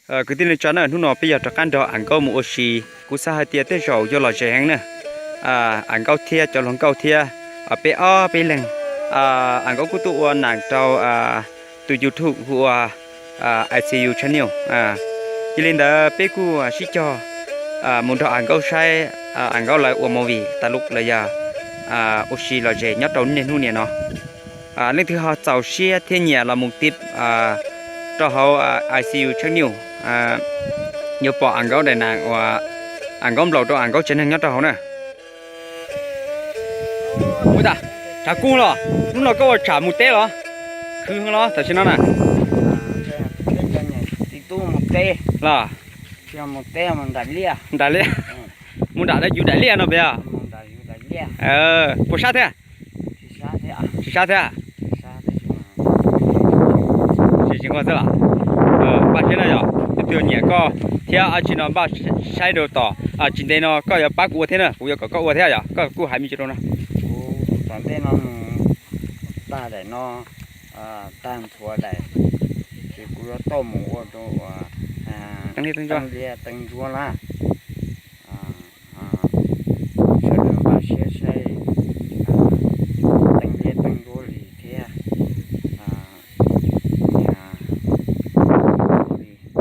Kwv tij neej tsa na, hnub no peb yog rov qab nrog Am Nkaub mus ua si. Kuv xav hais tias tej zaum yuav lom zem heev na. Am Nkaub thiab cov hluas nkauj thiab, peb ob peb leeg. Am Nkaub kuj tuaj ua nam rau tus YouTube hu ua I C U Channel. Yog li ntawd peb kuj sib cog mus nrog Am Nkaub saib Am Nkaub lawv ua movie tas lub los yog ua si lom zem nyob rau niaj hnub niam no. Leej twg ho txaus siab thiab nyiam los mus tiv rau hauv I C U Channel, yuav pom Am Nkaub daim nas uas Am Nkaub nplaum rau Am Nkaub tsev neeg nyob rau hauv na. Ua cas tshav kub los? Hnub no koj ua tsham mus teb los? Khwv heev los tam sim no na. Los? Nram liaj. Mus nram yus daim liaj no pes os? Puas sab thiab? Tsis sab thiab. Tsis tsis nqua xwb los? Npaj siab na yom, tus twg nyiam koj thiab dab tsi no npaj saib rau tom tsis ntev no koj yuav pab kuv ua thiab na, kuv yuav kom koj ua thiab yom, koj kuj hais me ntsis rau no. Tom ntej no mus tag daim no, tag ntxhua daim, ces kuv yuav tau mus ua rau uas teeb liab teeb ntsuab na. Sawv daws npaj siab saib teeb liab teeb ntsuab li thiab.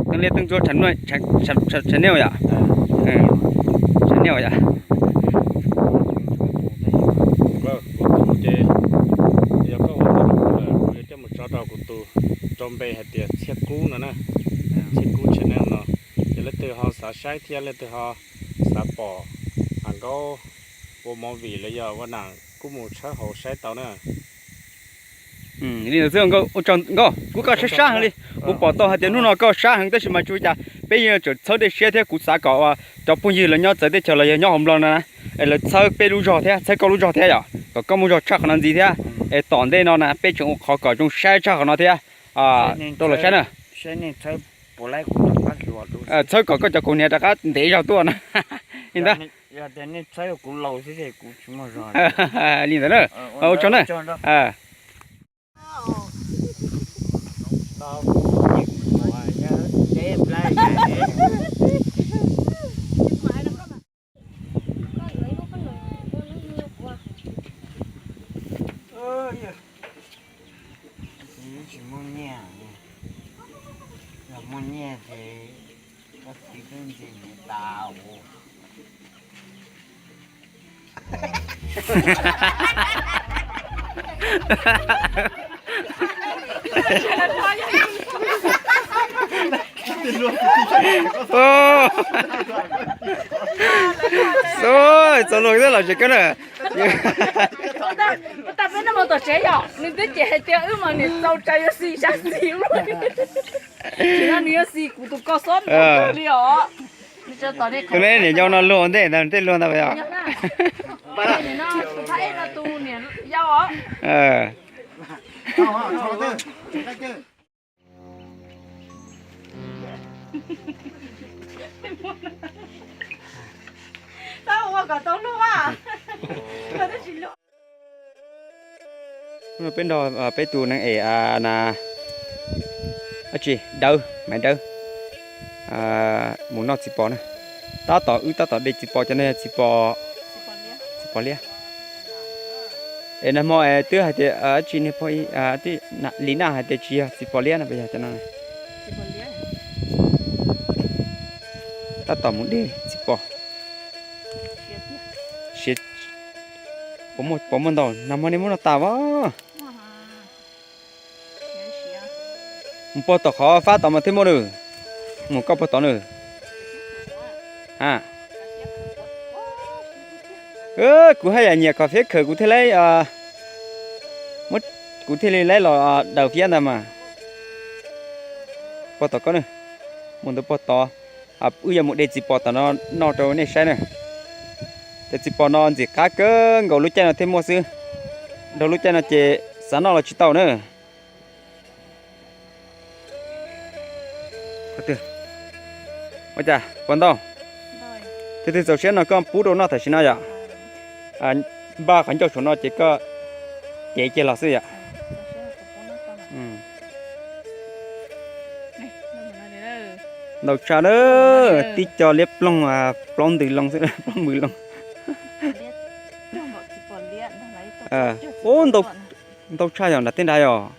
Teeb liab teeb ntsuab channel yom. Channel yom. Kuv tus ces yog koj ua tau rau kuv lawm, kuv yuav coj mus tso rau kuv tus, rau npe hais tias Txhiaj Kub no na. Txhiaj Kub channel no, ces leej twg ho xav saib thiab leej twg ho xav pom Am Nkaub ua movie los yog ua nam kuj mus tshawb hauv saib tau na. Li ntawd xwb Nkauj, ua tsaug Nkauj, kuv koj sab sab heev li. Kuv pom tau hais tias hnub no koj sab heev tab sis mas tsis ua cas, peb yeej tseem txhawb dej siab thiab kuv xav kom cov phooj ywg los nyob txawv teb chaws los yog nyob hauv Nplog no na, es lawv txhawb peb lub zog thiab txhawb koj lub zog thiab yom, kom koj muaj zog tshaj qhov no ntxiv thiab. Es tom ntej no na peb tseem ua qhov kom zoo saib tshaj qhov no thiab. Rau los saib na. Txhawb kom koj cov kaus hniav rov qab ntev zog tuaj na. Li ntawd. Li ntawd na. Ua tsaug na. Tsis muaj nyiaj, yog muaj nyiaj ces koj txiv twb ntxi mus tas. Txaus luag thiab los tsev kawg na. Ua tau peb noj mov tom tsev yom, nws twb cem hais tias wb mas niam txaus tsav yuav xis sab xis ua luaj. Tsis yog nws yuav xis kuv tus koj xob ntawd li os. Tus me niam yau no luag ua ntej ntag, tej luag ntag yom. Peb nrog peb tus neeg es na, dab tsi dawb, Maiv Dawb, mus noj txiv pos na. Tab tom wb tab tom de txiv pos, cov no yog txiv pos, txiv pos liab. Es nag hmo es twb hais tias dab tsi niag pog li na hais tias tsis yog txiv pos liab no, puas yog cov no? Tab tom mus de txiv pos. Siav, pos muaj ntau, nag hmo nej muab noj tas as. Mus pog tom qhov fab tod mas thiaj muaj nws. Mus koj pog tod nws. A, kuv haj yam nyiam kom fiab khawm kuv thiaj li, kuv thiaj li laib los daws fiab ntag mas. Pog tom koj nws, mus ntawd pog tod. Wb yuav mus de txiv pos tom no noj rau nej saib na. Cov txiv pos no ntxim qab kawg nkaus, lub caij no thiaj muaj xwb. Dhau lub caij no ces xav noj los tsis tau na. Ua cas pos ntau? Tus twg txaus siab no koj pub rau noj tam sim no yom. Npaj qhov ncauj saum no ces koj cev cia los xwb yom. Noj Ntau tshaj na, tib co liab ploog, plaub ntws loo xwb, plaub ntws loo. Ub, ntau tshaj yom, nram tej nrad yom.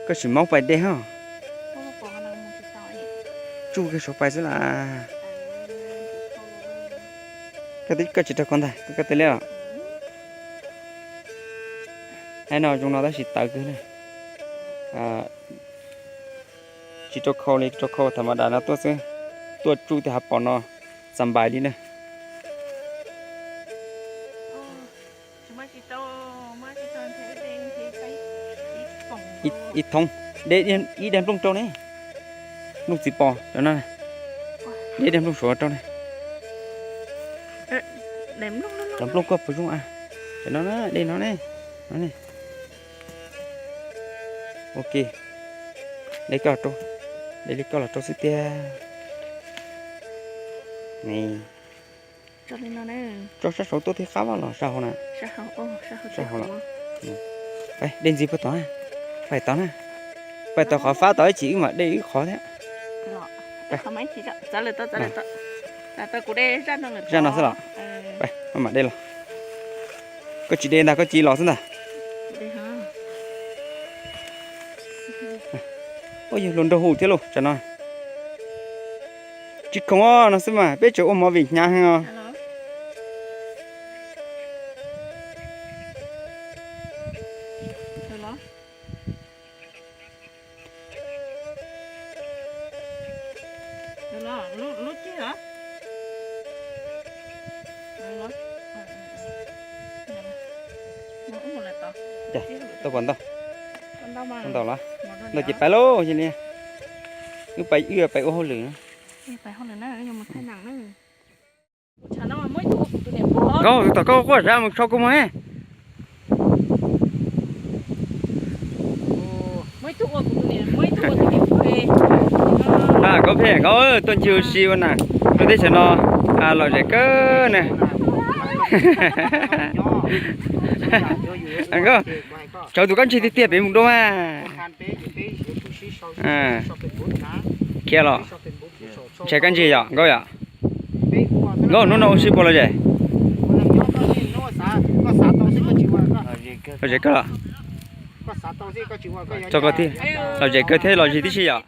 Koj sim maub pais dej ho. Tsuj kiag saud pais xwb las. Koj tsis raug khau ntag, koj tej liab os. Hais no zoo no tab sis tawv kawg na. Tsis rau khau li, rau khau tham ma das no tuaj xwb. Tuaj tsuj tej hav pos no txas npais li na. Ib thoob, de ib daim nplooj rau ne. Nplooj txiv pos cov no, de ib daim nplooj suav rau ne. Cov nplooj koj puas zoo a? Cov no na, de no ne, no ne. Ok, de koj rau, de li koj los rau xwb tiag. Tso sab saud tuaj thiaj qab los sab hauv na. Sab hauv los. Dej ntxiv puag tod, pais tod na. Pais tod qhov fab tod ib chim wb mam de wb qhov thiab. Zaj no xwb los? Pais, mam de los. Koj tsis de ntag, koj cia li los xwb ntag. Ua yog luag nrog hu thiab lauj tsam no. Tsis khoom no xwb mas peb tseem ua mov vim hnyav heev os. Tau pom ntau, ntau los, ntau ces pais lauj, cia li. Wb pais, wb pais ua hauj lwm. Nkauj, tus tom koj quaj zaj mus so kuv mus. Nkauj phem nkauj, tuaj ncig ua si ua na, rau teb chaws no lom zem kawg na. Nkauj, tsawv tus kab ntsig tiag tiag pem mus dua mas. Khiav los. Ntshai kab ntsig yom nkauj yom. Nkauj, hnub no ua si puas lom zem? Lom zem kawg los? Lom zem kawg thiab lom zem tib si yom.